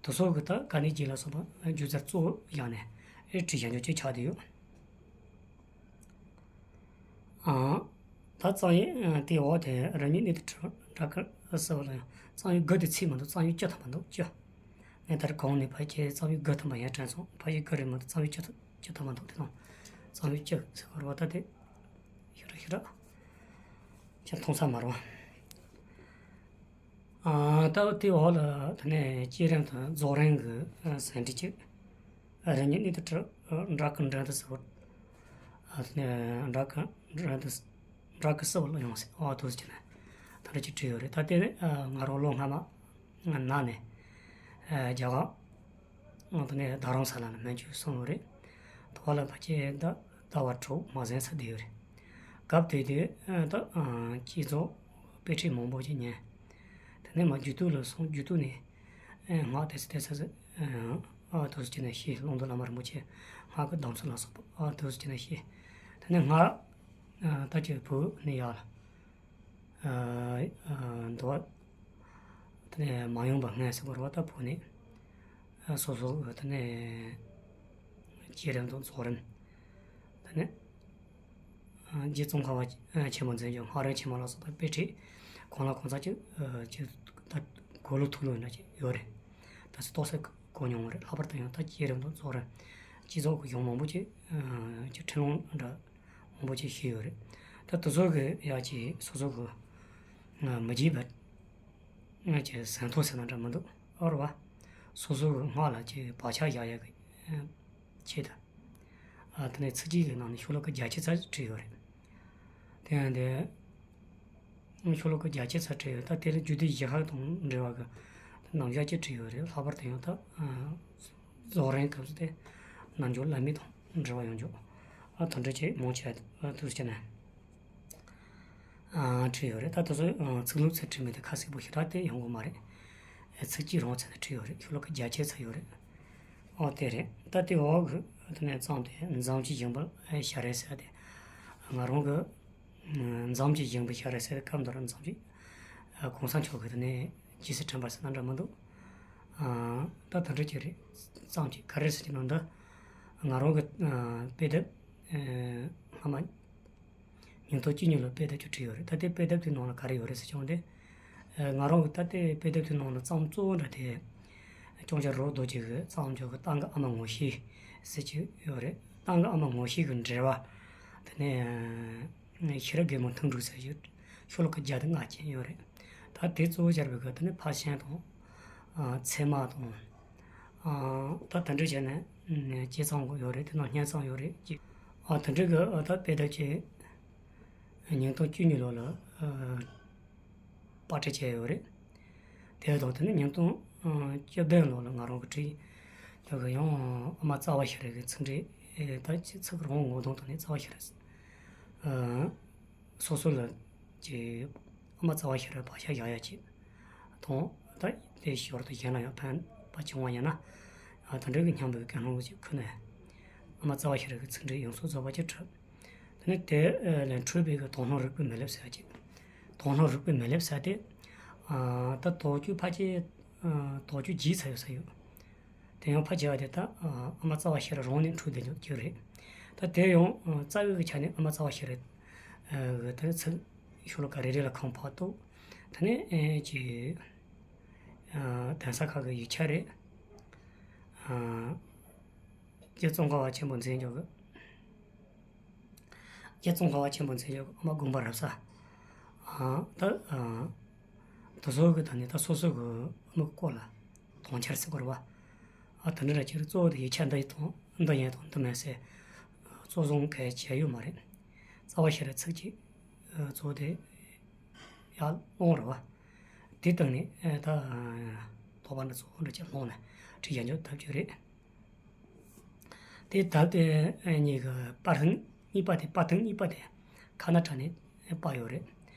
དུ་སོགས་གི་ད་དཀའ་གནད་ཀྱིས་ལ་སོགས་པ་རྒྱུ་རྩལ་གཙོ་བོ་བཞག་ནས་ཨེ་བྲིས་བཞག་རྒྱུ་ཅིག་ཆགས་བསྡད་ཡོད། ཨང་། ད་རྩོམ་ཡིག་དེའི་འོག་དེ་རང་ཉིད་གནས་དུ་འགྲོ་འདྲ་སྐུ་ཟེར་བ་ལ་ཡང་རྩོམ་ཡིག་དགུ་དེ་ཚིག་མ་གཏོགས་རྩོམ་ཡིག་བཅུ་ཐམ་པ་འདུག་བཅུ། ངས་ད་རེས་གོང་ནས་ཕལ་ཆེར་རྩོམ་ཡིག་དགུ་ཐམ་པ་ཡང་དྲན་སོང་། ཕལ་ཆེར་དགུ་རེད་མ་གཏོགས་རྩོམ་ཡིག་བཅུ་ཐམ་བཅུ་ཐམ་པ་འདུག་དེ་དང་རྩོམ་ཡིག་བཅུ་ཟེར་བ་རེད་བ། ད་དེ་ཞེ་དྲག་ཞེ་དྲག་ཅིག་མཐོང་ས་མ་རེད་བ། ཨ་ད་དེའི་འོག་ལ་དེ་ནས་བསྐྱེད་རིམ་དང་རྫོགས་རིམ་གྱི་ཟིན་བྲིས་གཅིག་རིམ་གཉིས་གནས་དུ་གྲུབ། འདྲ་སྐུ་འགྲན་དུ་གསོལ། འདྲ་སྐུ་འགྲན་དུ། འདྲ་སྐུ་གསོལ་ཡང་ཟེར་ཨ་ཐུགས་སུ་ཆེ་ནས་ད་རེ་ཅིག་བྲིས་ཡོད་རེད། ད་དེ་ནི་ང་རང་ལོ་སྔ་མ་ན་ནས་རྒྱ་གར་དེ་ནས་རྡ་རམ་ས་ལ་ནས་སྨན་བཅོས་སོང་ཡོད་རེད། དེ་བ་ལ་ཕལ་ཆེར་ཟླ་ཟླ་བ་དྲུག་མ་ཟིན་ས་བསྡད་ཡོད་རེད། སྐབས་དེ་དུས་ད་བསྐྱེད་རྫོགས་དཔེ་ཁྲིད་མང་པོ་ཅིག་ཉན། དེ་ནས་མར་རྒྱུད་སྟོད་ལ་སོང་། རྒྱུད་སྟོད་ནས། ཨེ་སྔགས་དེ་ཚོ་དེ་ཚོ་ཨ་ཐུགས་སུ་ཆེ་ནས་ཤེས། ཀློང་རྡོལ་བླ་མ་རིན་པོ་ཆེ་སྔགས་ཀྱི་གདམས་ཚུལ་ལ་སོགས་པ་ཨ་ཐུགས་སུ་ཆེ་ནས་ཤེས། དེ་ནས་སྔགས་ཨ་ད་ཅིག་བོད་ནས་ཡར་ལ་ཨ་ཨ་འདུལ་བ་དེ་ནས་མ་ཡེངས་པ་ལྔ་ཟེར་བ་རེད་བ། ད་བོད་ནས་ཨ་སོ་སོ་དེ་ནས་བསྐྱེད་རིམ་དང་རྫོགས་རིམ་དེ་ནས། རྗེ་ཙོང་ཁ་པ་ཆེན་པོ་མཛད་རྗེས་སྔགས་རིམ་ཕྱི་མ་ལ་སོགས་པ་དཔེ་ཁྲིད་གང་ལ་གང་འཚམ་ཅིག་ཅིག་ད་གོ་ལུགས་ཐུགས་ལུགས་འདྲ་ཅིག་ཡོད་རེད། ད་ཚོ་རྟོགས་སད་གོ་མྱོང་བ་རེད། ལྷག་པར་དུ་ཡང་ད་བསྐྱེད་རིམ་དང་རྫོགས་རིམ་བསྐྱེད་རྫོགས་ཀྱི་གཞུང་མང་པོ་ཅིག་ཅིག་ཁྲིད་ལུང་འདྲ་མང་པོ་ཅིག་ཤེས་ཡོད་རེད། ད་དེ་ཚོ་གི་ཡ་ཅིག་སོ་སོ་གི་མི་བརྗེད་པ་ཅིག་ཟིན་ཐོ་ཟེར་ན་འདྲ་མི་འདུག་ཨོ་རེད་བ། སོ་སོ་གི་སྔགས་ལ་ཅིག་བག་ཆགས་བཞག་ཡ་གི་ཆེད་དུ། ཨ་དེ་ནས་ཚིགས་བཅད་ཀྱི་ནང་ནས་ཤོ་ལོ་ཀ་བརྒྱད་ཅུ་ཙམ་བྲིས་ཡོད་རེད། དེ་ཡང་དེ་ཤོ་ལོ་ཀ་བརྒྱད་ཅུ་ཙམ་བྲིས་ཡོད། ད་དེ་ལ་རྒྱུད་སྡེ་བཞི་ཁག་དང་འབྲེལ་བ་གི་རྣམ་གཞག་ཅིག་བྲིས་ཡོད་རེད། ལྷག་པར་དུ་ཡང་ད་ཨ་རྫོགས་རིམ་སྐབས་སུ་དེ་རྣལ་འབྱོར་བླ་མེད་དང་འབྲེལ་བ་ཡོང་རྒྱུ་ཨ་དེ་འདྲ་ཅིག་མང་ཆེ་བ་ཐུགས་སུ་ཆེ་ནས། ཨ་བྲིས་ཡོད་རེད། ད་དེ་ཚོ་ཨ་ཚིག་ལྷུག་ཙམ་བྲིས་མེད་དེ་ཁ་གསལ་པོ་ཞེ་དྲག་དེ་ཡོང་གི་མ་རེད། ཨ་ཚིགས་བཅད་རིང་ཙམ་ནས་བྲིས་ཡོད་རེད། ཤོ་ལོ་ཀ་བརྒྱད་ཅུ་ཙམ་ཡོད་རེད། ཨོ་དེ་རེད། ད་དེ་འོག་གི་དེ་ནས་བརྩམས་ཏེ་མཚམས་ཀྱི་བཞེངས་པ་ཞལ་རས་ཟེར་ཏེ། ང་རང་གི་མཚམས་ཀྱི་བཞེངས་པ་ཞལ་རས་ཟེར་ཏེ། སྐབས་འདིར་མཚམས་ཀྱི་གོང་ས་མཆོག་གི་དེ་ནས་རྗེས་སུ་དྲན་པ་ཟེར་ན་འདྲ་མི་འདུག་ཨ་ད་དེ་འདྲ་ཅིག་རེད། མཚམས་ཀྱི་ག་རེ་ཟེར་གྱི་ན་འདི་ང་རང་གི་ཨ་དཔེ་དེབ་ཨ་སྔ་མ། ཉིས་སྟོང་བཅུ་གཉིས་ལོར་དཔེ་དེབ་ཅིག་བྲིས་ཡོད་རེད། ད་དེ་དཔེ་དེབ་དེའི་ནང་ལ་ག་རེ་ཡོད་རེད་ཟེར་བྱུང་སྟེ། ཨ་ང་རང་གི་ད་ལྟའི་དཔེ་དེབ་དེའི་ནང་ལ་རྩོམ་གཙོ་བོ་འདྲ་དེ། སྐྱོང་བྱ་རི་བོ་རྡོ་རྗེ་གི་རྩོམ་བྱ་གི་ཏང་གི་ཨ་མ་ངོ་ཤེས་ཟེར་གྱི་ཡོད་རེད། ཏང་གི་ཨ་མ་ངོ་ཤེས་ཀྱི་འགྲེལ་པ། དེ་ནས་ཤེས་རབ་རྒྱལ་མོའི་ཐུན་དྲུག་ཟེར་གྱི་ཤོ་ལོ་ཀ་བརྒྱ་དང་ལྔ་ཅན་ཡོད་རེད། ད་དེ་གཙོ་བོ་སྦྱར་བའི་སྐབས་དེ་ནས་ཕར་ཕྱིན་དང་། ཨ་ཚད་མ་དང་། ཨ་ད་དེ་འདྲ་བྱས་ནས་ཨ་དཔྱད་རྩོམ་ཡོད་རེད། དེ་ནང་བསྙེན་རྩོམ་ཡོད་རེད། ཨ་དེ་འདྲ་གི་ཨ་ད་དཔེ་དེབ་ཅིག་ཉིས་སྟོང་བཅུ་གཉིས་ལོ་ལ་ཨ་པར་སྐྲུན་བྱས་ཡོད་རེད། དེ་དང་དེ་ནས་ཉིས་སྟོང་བཅུ་བདུན་ལོ་ལ་ང་རང་གིས་བྲིས་ཡོད་གི། ཡང་ཨ་མ་རྩ་བ་ཤེས་རབ་ཀྱི་ཚིག་འགྲེལ། ཨེ་ད་ཅི་ཚིག་རང་ངོ་གདོང་དང་ནི་རྩ་བ་ཤེས་རབ། ཨ་སོ་སོ་ལ་ཅིག་ཨ་མ་རྩ་བ་ཤེས་རབ་བག་ཆགས་བཞག་ཡ་ཅིག་དང་། ད་དེ་ཞོར་དུ་གཞན་ལ་ཡང་ཕན་པ་བྱུང་བ་ཡིན་ན། ཨ་དེ་འདྲ་གི་སྙམ་པའི་ཀུན་སློང་ཅིག་ཁུར་ནས་ཨ་མ་རྩ་བ་ཤེས་རབ་ཀྱི་ཚིག་འགྲེལ་ཡོངས་སུ་རྫོགས་པ་ཅིག་བྲིས། དེ་ནས་དེ་ལས་འཕྲོས་པའི་གི་དོན་སྣོད་རིག་པའི་མེ་ལེབ་ཟེར་ཡ་ཅིག་དོན་སྣོད་རིག་པའི་མེ་ལེབ་ཟེར་ཏེ། ཨ། ད་དོགས་གཅོད་ཕལ་ཆེར། ཨ། དོགས་གཅོད་བརྗེད་ཚར་ཡོད་ས་ཡོད། དེ་ཡང་ཕལ་ཆེ་བ་དེ་ད། ཨ། ཨ་མ་རྩ་བ་ཤེས་རབ་རང་ནས་འཁྲུལ་བསྡད་རྒྱུ་རེད། ད་དེ་ཡང་རྩ་བའི་གི་ཆ་ནས་ཨ་མ་རྩ་བ་ཤེས་རབ་གི་དེ་ཚིག་ཤོ་ལོ་ཀ་རེ་རེ་ལ་ཁུངས་ཕར་གཏུགས། དེ་ནས་ཨེ་ཅིག་ཨ། གདན་ས་ཁག་གི་ཡིག་ཆ་རེད། ཨ། རྗེ་ཙོང་ཁ་པ་ཆེན་པོ་མཚན་མཆོག་གི། རྗེ་ཙོང་ཁ་པ་ཆེན་པོ་མཚན་མཆོག་གི་ཨ་མ་དགོངས་པ་རབ་གསལ། ཨ། ད། ཨ། དེ་ཚོ་གི་ད་ནི་ད་སོ་སོ་གི་ཨ་མ་གི་སྐོར་ལ་དོན་འཆར་ཟེར་དགོས་རེད་པ། ཨ། དེ་འདྲ་ལ་ཅིག་གཙོ་བོ་དེ་ཡིག་ཆ་འདི་ཡིན་དང་འདི་ཡིན་དང་འདི་མིན་ཟེར་གཙོ་བཟུང་གལ་ཆེ་ཡོད་མ་རེད། རྩ་བ་ཤེས་རབ་ཚིགས་གཅིག་གཙོ་བོ་དེ་ཡར་སློང་རེད་པ། དེ་སྟེང་ནས་ད་དོགས་པ་འདྲ་གཙོ་བོ་འདྲ་ཅིག་སློང་ནས་ཁྲིད་ཡ་འཇོག་ཐབས་ཀྱི་རེད། དེ་དེབ་དེ་གཉིས་ཀྱི་པར་ཐེངས་གཉིས་པ་དེ། པར་ཐེངས་གཉིས་པ་དེ་ཁ་ན་ཊ་ནས་པར་ཡོད་རེད།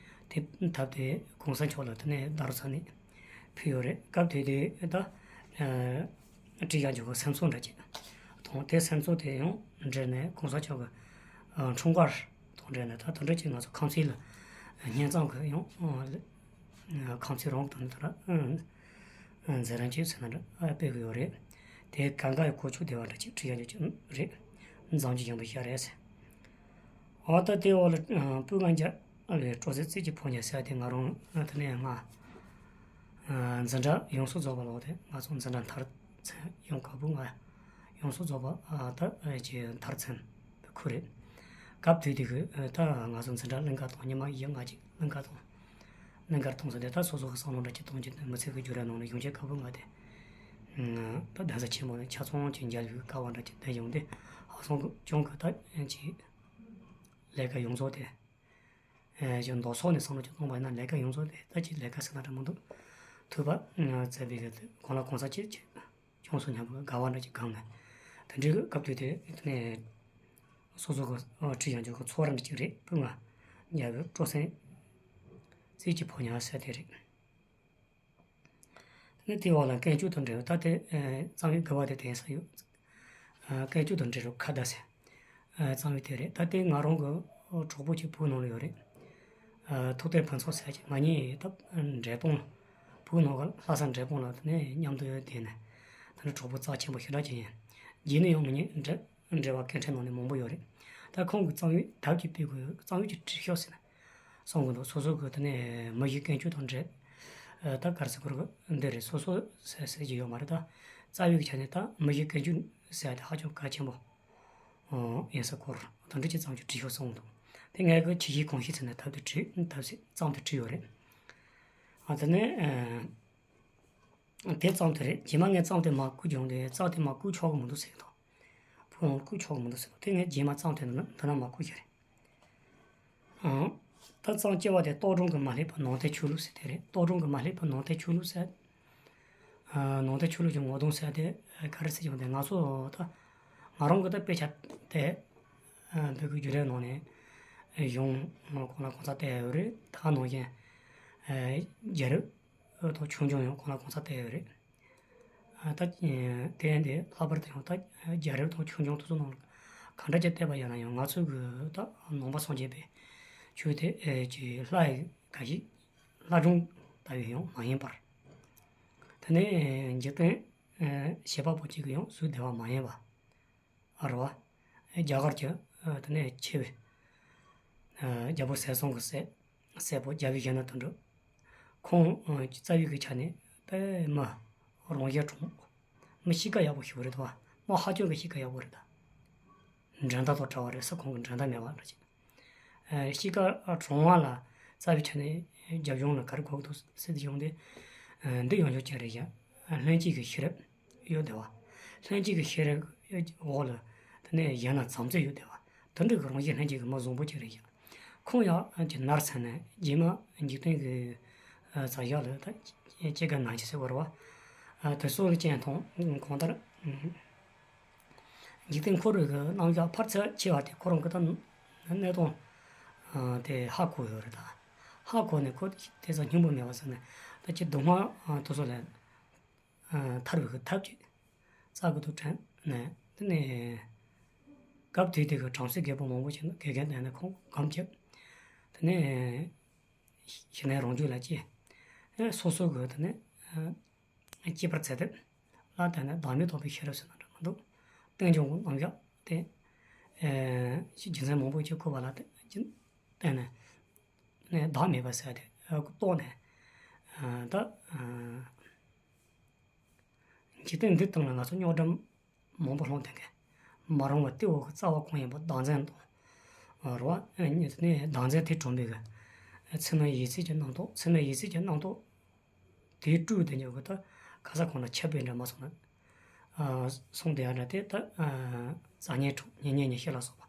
དེ་དེབ་དེ་གོང་ས་མཆོག་ལ་དེ་ནས་རྡ་རམ་ས་ལ་ནས་ཕུལ་ཡོད་རེད། སྐབས་དེ་དུས་ད་ཨ་ཁྲིད་ཡ་འཇོག་གི་སེམས་ཚོར་འདྲ་ཅིག་དང་། དེ་སེམས་ཚོར་དེ་ཡང་འབྲེལ་ནས་གོང་ས་མཆོག་གི་ཨ་འཁྲུངས་སྐར་དང་འབྲེལ་ནས་ད་དེ་འདྲ་ཅིག་ང་ཚོ་ཁང་ཚན་ལ་བསྙེན་གཙང་གི་ཡང་ཨ་ཁང་ཚན་རང་དང་དེ་འདྲ་ཨ་མཛད་རིམ་ཅིག་ཟེར་ན་འདྲ་ཨ་སྤེལ་གི་ཡོད་རེད། དེ་གང་ག་ཡི་གོ་ཆོད་བདེ་བ་འདྲ་ཅིག་ཁྲིད་ཡ་འཇོག་ཅིག་རེད། མཛངས་ཀྱི་ཡོང་པའི་ཤ་རེད་ཟེར། འོ་ད་དེ་འོག་ལ་ཨ་སྤུ་ལྔ་བརྒྱ་ལས་སྤྲོ་ཚད་རྩིས་ཀྱི་ཕོ་ཉ་ཟེར་དེ་ང་རང་ཨ་དེ་ནས་ང་ཨ་འཛིན་གྲྭ་ཡོངས་སུ་རྫོགས་པ་ལོག་དེ་ང་ཚོ་འཛིན་གྲྭ་མཐར་ཕྱིན་ཡོང་སྐབས་སྤུ་ལྔ་ཡོངས་སུ་རྫོགས་པ་ཨ་ད་ཨ་ཅིག་མཐར་ཕྱིན་པའི་ཁུལ་རེད། སྐབས་དེ་དུས་ཀྱི་ཨ་ད་ང་ཚོ་འཛིན་གྲྭ་ལིང་ག་དང་ཉི་མ་ཡི་ལྔ་གཅིག་ལིང་ག་དང་། གླིང་གར་གཏོང་ས་དེ་ད་སོ་སོ་གི་བསམ་བློ་འདྲ་ཅིག་གཏོང་རྒྱུ་དེ་མི་ཚེ་གི་རྒྱུ་ར་ནང་ནས་ཡོང་ཆེད་དཀའ་པོ་ང་དེ། ད་གདན་ས་ཆེན་མོ་ནས་ཆ་ཚང་ཅིག་མཇལ་བའི་སྐལ་བ་འདྲ་ཅིག་ལྡན་ཡོང་དུས་ཧ་སང་གི་ཅུང་གི་ད་ཅིག་ལས་ཀ་ཡོངས་རྫོགས་དེ། ཨེ་ཅིག་མདོ་སོགས་ནས་བསམ་བློ་ཅིག་གཏོང་བ་ཡིན་ན་ལས་ཀ་ཡོངས་རྫོགས་དེ་ད་ཅིག་ལས་ཀ་ཟེར་ན་འདྲ་མི་འདུག་ཐུག་པ་མཛད་པའི་གི་དེ་གང་ལ་གང་འཚམ་ཅིག་ཅིག་ཅུང་སོ་སྙམ་པའི་དགའ་བ་འདྲ་ཅིག་གང་ནས། དེ་འདྲའི་སྐབས་དུས་དེ་ནས་སོ་སོ་གི་ཁྲིད་ཡང་རྒྱུ་གི་ཚོར་བ་འདྲ་ཅིག་རེད། སྤུ་ལྔ་བརྒྱ་པའི་སྤྲོ་ཚད་རྩིས་ཀྱི་ཕོ་ཉ་ཟེར་དེ་རེད། དེ་ནས་དེའི་འོག་ལ་དཀོན་མཆོག་དང་འབྲེལ་བ་ད་དེ་གཙང་བོའི་དགེ་བ་དེ་དེ་ས་ཡོད། དཀོན་མཆོག་དང་འབྲེལ་བའི་ཁ་བརྡ་ཟེར། གཙང་བོའི་དེ་རེད། ད་དེ་ང་རང་གི་གྲོགས་པོ་གཅིག་བོད་ནང་ལ་ཡོད་རེད། ཐུབ་བསྟན་ཕུན་ཚོགས་ཟེར་གྱི་ང་གཉིས་ད་འབྲས་སྤུངས་ལ་བོད་ནང་གི་ལྷ་ས་འབྲས་སྤུངས་ལ་དེ་ནས་མཉམ་དུ་ཡོད་དེ་ནས་ད་ནི་གྲོགས་པོ་རྩ་ཆེན་པོ་ཞེ་དྲག་ཅིག་ཡིན། རྗེས་ནས་ཡང་ང་གཉིས་འབྲེལ་འབྲེལ་བ་སྐད་འཕྲིན་ནང་ནས་མང་པོ་ཡོད་རེད། ད་ཁོང་གི་གཙང་བོའི་དེབ་ཀྱི་དཔེ་དགོས་ཡོད། གཙང་བོའི་གི་བྲིས་ཤོག་ཟེར་ནས་གསུང་གི་འདུག་སོ་སོ་གི་དེ་ནས་མི་གཞི་དཀོན་མཆོག་དང་འབྲེལ། ད་ག་རེ་ཟེར་དགོས་རེད། འདི་རེད། སོ་སོ་ཟེར་ཟེར་གྱི་ཡོད་མ་རེད། ད་རྩ་བའི་གི་ཆ་ནས་ད་མི་གཞི་དཀོན་མཆོག་ཟེར་ཡ་དེ་ཧ་ཅང་གལ་ཆེན་པོ་ཡིན་ས་སྐོར་དོན་འགྲུབ་ཀྱི་གཙང་ཆུ་བྲིས་ཤོག་གསུངས་འདུག་དེ་ངས་གི་ཆེ་བཞི་གོང་བཞི་ཚུད་ནས་ཐབས་དེ་བྲིས་ཐབས་སེ་གཙང་དུ་བྲིས་ཡོད་རེད། ཨ་དེ་ནས་ཨ་དེ་གཙང་དེ་རེད། རྗེས་མ་ངས་གཙང་དེ་མ་བརྐུས་བྱུང་དེ་གཙང་དེ་མ་བརྐུས་ཆོག་གི་མི་འདུག་ཟེར་གི་འདུག་ཕུག་ནང་བརྐུས་ཆོག་གི་མི་འདུག་ཟེར་གི་འདུག་དེ་ངས་རྗེས་མ་གཙང་དེ་འདི་ན་འདི་ན་མ་བརྐུས་ཤག་རེད། ཨང་། ད་གཙང་སྐྱེ་བ་དེ་ལྟོ་སྒྲོན་གྱིས་མ་བསླད་པ་ནང་བསྟན་ཆོས་ལུགས་ཟེར་དེ་རེད། ལྟོ་སྒྲོན་གྱིས་མ་བསླད་པ་ནང་བསྟན་ཆོས་ལུགས་ཟེར། ཨ། ནང་བསྟན་ཆོས་ལུགས་ཀྱི་ངོ་གདོང་ཟེར་དེ་ག་རེ་ཟེར་ཀྱང་དེ་ང་ཚོ་ད་ང་རང་གི་ད་དཔེ་ཆ་དེ་ཨ་བོད་ཀྱི་རྒྱུད་སྡེ་ནང་ནས་གཞུང་གང་ལ་གང་འཚམ་བལྟས་ཡོད་རེད། ད་ནང་བཞིན་ཨ་རྒྱལ་རབས་དང་ཆོས་འབྱུང་ཡང་གང་ལ་གང་འཚམ་བལྟས་ཡོད་རེད། ཨ་ད་དེ་ཡང་དེ་ལྷག་པར་དུ་ཡང་ད་རྒྱལ་རབས་དང་ཆོས་འབྱུང་དེ་ཚོ་ནང་ལ་ག་འདྲ་ཅིག་བལྟས་པ་ཡིན་ན་ཡང་ང་ཚོའི་གི་ད་ནང་པ་སངས་རྒྱས་པའི་ཆོས་དེ་ཨེ་ཅིག་ལྷ་ཡི་ག་ཞིག་ལྷ་སྒྲུང་ལྟ་བུའི་ཡང་མ་ཡིན་པར། དེ་ནས་འཇིག་རྟེན་ཨེ་བྱེད་པ་པོ་གཅིག་གི་ཡང་གཟུགས་བདེ་བ་མ་ཡིན་པ། ཨ་རེད་བ། རྒྱ་གར་གྱི་ཨ་དེ་ནས་ཆེ་བའི་ཨ་རྒྱལ་པོ་ཟས་གཙང་གི་སྲས་སྲས་པོ་རྒྱལ་བའི་གཞོན་ནུ་དོན་གྲུབ། ཁོང་ཨ་རྩ་བའི་གི་ཆ་ནས་དཔེ་མི་རང་གཞན་གྲོང་མི་གཤིས་ཀ་ཡག་པོ་ཞིག་རེད་བ། མི་ཧ་ཅང་གི་གཤིས་ཀ་ཡག་པོ་རེད་ད། འགྲན་ཟླ་དང་བྲལ་བ་རེད་ཟེར། ཁོང་གི་འགྲན་ཟླ་མེད་པ་འདྲ་ཅིག་ཨ་གཤིས་ཀ་གྲུང་བ་ལ་རྩ་བའི་ཆ་ནས་རྒྱབ་ལྗོངས་ལ་ག་རེ་དགོས་འདུག་ཟེར་དུས་བྱུང་སྟེ། ཨ་འདི་ཡོང་ཆོག་ཅིག་རེད་ཡ། ལྷན་སྐྱེས་ཀྱི་ཤེས་རབ་ཡོད་བདེ་བ། ལྷན་སྐྱེས་ཀྱི་ཤེས་རབ་འོག་ལ་དེ་ནས་གཞན་ལ་བྱམས་བརྩེ་ཡོད་བདེ་བ། དེ་འདྲ་གི་རང་བཞིན་ལྷན་སྐྱེས་ཀྱི་མི་བཟང་པོ་ཅིག་རེད་ཡ། ཁོང་ཡང་ཅིག་ནར་སོན་ནས་རྗེས་མ་འཇིག་རྟེན་གྱི་ཨ་བྱ་གཞག་ལ་ད་སྐྱེ་རྒ་ན་འཆི་ཟེར་བ་རེད་བ། ཨ་དེ་སོགས་ལ་སྤྱད་མཐོང་གང་ལྟར། འཇིག་རྟེན་འཁོར་བའི་གི་རྣམ་གཞག་ཕར་ཚུར་འཆི་བ་དེ་ཁོ་རང་གི་ད་གནས་སྟངས་དེ་ཧ་གོ་ཡོད་རེད་ད། ཧ་གོ་ནས་ཁོ་དེ་ཚོ་སྙིང་པོ་མེད་པ་ཟེར་ནས་ད་ཅི་སྡུག་བསྔལ་དེ་ཚོ་ལས་ཐར་བའི་གི་ཐབས་ཅིག་རྩ་གི་ཏུ་དྲན་ནས་དེ་ནས་སྐབས་དེ་དུས་ཀྱི་བྲམ་ཟེ་རྒད་པོ་མང་པོ་ཞིག་དགེ་རྒན་བསྟེན་ནས་ཁོང་སྒོམ་བྱེད། དེ་ནས། ཞི་གནས་རང་རྒྱུད་ལ་སྐྱེས། ནས་སོ་སོ་གི་དེ་ནས་སྐྱེས་པར་མཛད་དེ་ལ་དེ་ནས་བདག་མེད་རྟོགས་པའི་ཤེས་རབ་ཟེར་ན་འདྲ་མི་འདུག། རྟེན་འབྱུང་གི་རྣམ་གཞག་དེ་རྒྱུ་མཚན་མང་པོ་ཅིག་བཀོད་པ་ལ་བརྟེན་ནས་བདག་མེད་པ་ཟེར་དེ་རྟོགས་ནས་ད། འཇིག་རྟེན་འདིའི་སྟེང་ལ་ང་ཚོ་རྙོག་དྲ་མང་པོ་སློང་བསྡད་མཁན། མ་རུངས་པ་སྟེ་འོག་གི་རྩ་བ་གང་ཡིན་པ་བདག་འཛིན་དང་། རེད་བ། ཨ་ནི་བདག་འཛིན་དེ་གྲུབ་པའི་གི་མཚན་མའི་ཡིད་བྱེད་ཀྱི་རྣམ་རྟོག་མཚན་མའི་ཡིད་བྱེད་ཀྱི་རྣམ་རྟོག་དེའི་སྤྲོས་དེ་ཉིད་ཀྱི་ད་ག་ས་གང་ལ་ཁྱབ་པའི་འདྲ་མ་སོང་ན། སོང་དེ་ཡང་འདྲ་དེ་ད་རྩ་བརྙན་དྲུག་ཉེ་བརྙན་ཉི་ཤུ་ལ་སོགས་པ་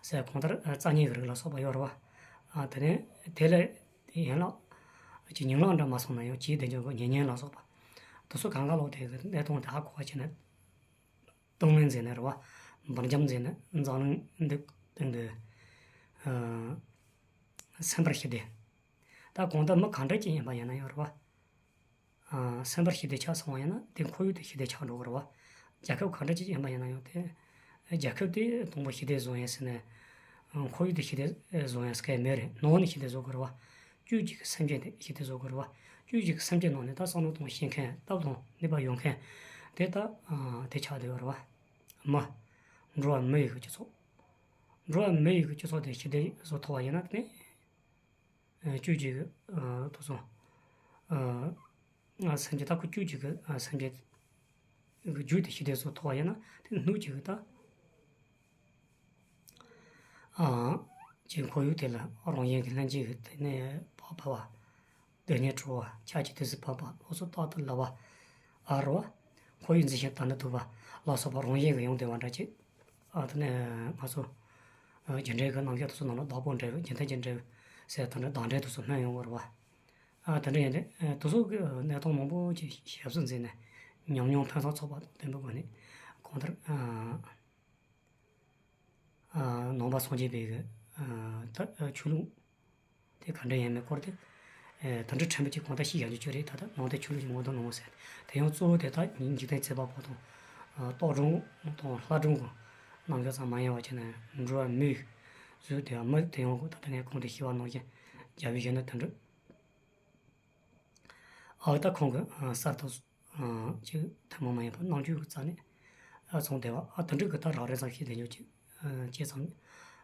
ཟེར་གང་ལྟར་རྩ་བརྙན་གྱི་རིགས་ལ་སོགས་པ་ཡོད་རེད་བ། དེ་ནས་དེ་ལས་ཡན་ལག་གི་ཉིང་ལག་འདྲ་མ་སོང་ན་ཡང་ཇིའི་བདེ་འཇགས་ཀྱི་ཉེ་བརྙན་ལ་སོགས་པ། དེ་ཚོ་གང་ག་ལོག་དེ་གི་གནས་སྟངས་དེ་ཧ་གོ་བ་བྱས་ནས། གདོང་ལེན་མཛད་ནས་རེད་བ། འབུར་འཇམ་མཛད་ནས་འཛམ་གླིང་འདི་སྟེང་གི་སེམས་པར་ཞི་བདེ། ད་གང་ལྟར་མི་གང་འདྲ་ཅིག་ཡིན་པ་ཡིན་ན་ཡང་རེད་བ། སེམས་པར་ཞི་བདེ་ཆགས་སོང་བ་ཡིན་ན་དེ་ཁོར་ཡུག་དེ་ཞི་བདེ་ཆགས་འགྲོ་གི་རེད་བ། རྒྱལ་ཁབ་གང་འདྲ་ཅིག་ཡིན་པ་ཡིན་ན་ཡང་དེ། རྒྱལ་ཁབ་དེ་དང་པོ་ཞི་བདེ་བཟོ་ཡིན་ཟེར་ནས། ཁོར་ཡུག་དེ་ཞི་བདེ་བཟོ་ཡིན་ཟེར་མཁན་མེད་རེད། ནང་ནས་ཞི་བདེ་བཟོ་དགོས་རེད་བ། བཅུད་ཀྱི་སེམས་ཅན་དེ་ཞི་བདེ་བཟོ་དགོས་རེད་བ། བཅུད་ཀྱི་སེམས་ཅན་ནང་ནས་ད་བསམ་བློ་གཏོང་ཤེས་མཁན་སྟབས་དང་ནུས་པ་ཡོད་མཁན་དེ་ད་དེ་ཆགས་བསྡད་ཡོད་རེད་བ། མི། འགྲོ་བ་མི་ཡི་གི་སྤྱི་ཚོགས། འགྲོ་བ་མི་ཡི་གི་སྤྱི་ཚོགས་དེ་ཞི་བདེ་བཟོ་ཐུབ་པ་ཡིན་ན་དེ་ནི། བཅུད་ཀྱི་དེ་ཚོ། སེམས་ཅན་ད་ཁོ་བཅུད་ཀྱི་སེམས་ཅན་གྱི་རྒྱུད་དེ་ཞི་བདེ་བཟོ་ཐུབ་པ་ཡིན་ན་དེ་སྣོད་ཀྱི་ད། ཨ། ཅིག་ཁོར་ཡུག་དེ་ལ་རང་བཞིན་གྱི་ལྷན་སྐྱེས་ཀྱི་དེ་ནས་བག་ཕེབས་པ། སྡུག་བསྔལ་འཁྲུལ་བ། ཆགས་ཀྱི་དུས་སུ་བབ་པ། སློབ་གསོ་རྟག་ཏུ་ལབ་པ། ཨ་རོ། ཁོར་ཡུག་འཛིན་ཞིང་དག་སྣང་དུ་བ་ལ་སོགས་པ་རང་བཞིན་གྱི་ཡོང་བསྡད་པ་འདྲ་ཅིག། ཨ་དེ་ནས་ང་ཚོ་རྒྱུ་འབྲས་ཀྱི་རྣམ་གཞག་དེ་ཚོ་ནང་ལ་བདག་པོ་འབྲས་བུ་རྒྱུ་མཐུན་གྱི་འབྲས་བུ་ཟེར་དེ་འདྲ་བདག་འབྲས་དེ་ཚོ་སྨོས་ཡོང་བ་རེད་བ། ཨ་དེ་འདྲ་ཡིན་དུས་དེ་ཚོ་གི་གནས་སྟངས་མང་པོ་ཅིག་ཞིབ་འཚོལ་མཛད་ནས་ཉམས་མྱོང་ཕུན་སུམ་ཚོགས་པ་དང་ལྡན་པའི་སྒོ་ནས་གང་ལྟར། ནང་པ་སངས་རྒྱས་པའི་གི་ད་ཆོས་ལུགས་དེ་ག་འདྲ་ཡིན་མིན་སྐོར་དེ་དོན་འགྲུབ་ཕྲན་བུ་གཅིག་གང་ལྟར་ཤེས་ཡག་རྒྱུ་ཅིག་རེད། ད་ལྟ་ནང་བསྟན་ཆོས་ལུགས་ཀྱི་ངོ་གདོང་ནང་ཟེར་དེ་ཡང་གཙོ་བོ་དེ་ད་འཇིག་རྟེན་བརྩེ་བ་པོ་དང་རྟོག་སྒྲུང་དང་ལྷ་སྒྲུང་གི་རྣམ་གཞག་ཙམ་མ་ཡིན་པ་བྱས་ནས་འགྲོ་བ་མིའི་གཟུགས་དེ་མི་དེ་ཡང་གི་ད་ལྟ་ངས་གོང་དུ་ཞུས་པ་ནང་བཞིན་རྒྱལ་བའི་གཞུང་ནས་དོན་འགྲུབ། ཨ་ད་ཁོང་གི་གསར་དུ་ཅིག་ཐུན་མོང་མ་ཡིན་པ་རྣམ་འགྱུར་གྱི་རྩ་ནས་ཨ་ཚོང་བདེ་བ་ཨ་དེ་འདྲ་གི་ད་རག་རེ་ཙམ་ཞིག་དེ་ཉོ་ཅིག་ཅེས་ཙམ་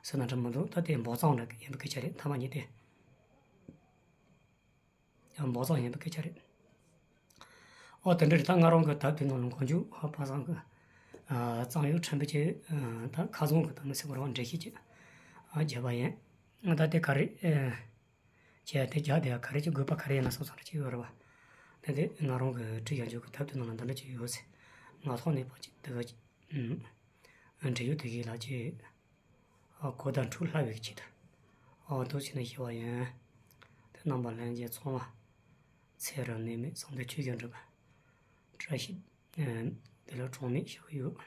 ཟེར་ན་འདྲ་མི་འདུག། ད་དེ་འབོ་རྩང་འདྲ་གི་ཡིན་པའི་སྐད་ཆ་རེད། མཐའ་མ་གཉིས་དེ་ཡང་འབོ་རྩང་ཡིན་པའི་སྐད་ཆ་རེད། ཨོ་དེ་འདྲ་རེད། ད་ང་རང་གི་ད་དེ་ནང་ལ་མགོ་མཇུག་ཧ་པ་སང་གི་རྩང་ཡོད་ཕྲན་བུ་ཅིག་ད་ཁ་བཟང་གི་ད་མི་སྲིད་པར་འགྲེལ་བཤད་ཅིག་རྒྱབ་པ་ཡིན། ད་དེ་ག་རེ། བྱས་དེ་རྒྱག་དེ་ག་རེ་ཅིག་དགོས་པ་ག་རེ་ཡིན་ན་སོ་སོ་ར་ཅིག་ཡོད་རེད་བ། དེ་དེ་ང་རང་གི་བྲིས་ཡག་འཇུག་གི་ཐབས་དེ་ནང་ལ་འདི་འདྲ་ཅིག་ཡོད་ཟེར། ང་ཐོག་ནས་ཕར་ཅིག་དེ་ག་ཅིག་འབྲེལ་ཡོད་དེ་གའི་ལ་ཅིག་གོ་བརྡ་འཕྲོད་སླ་བའི་ཆེད་དུ་འདུག་བྱས་ནས་ཞུ་བ་ཡིན། དེ་རྣམ་པ་ལྷན་རྒྱས་ཚང་མ་ཚེ་རབས་ནད་མེད་བསམ་དོན་ཆོས་ཀྱི་འགྲུབ་པ། བཀྲ་ཤིས་བདེ་ལེགས་གྲངས་མེད་ཞུ་གི་ཡོད།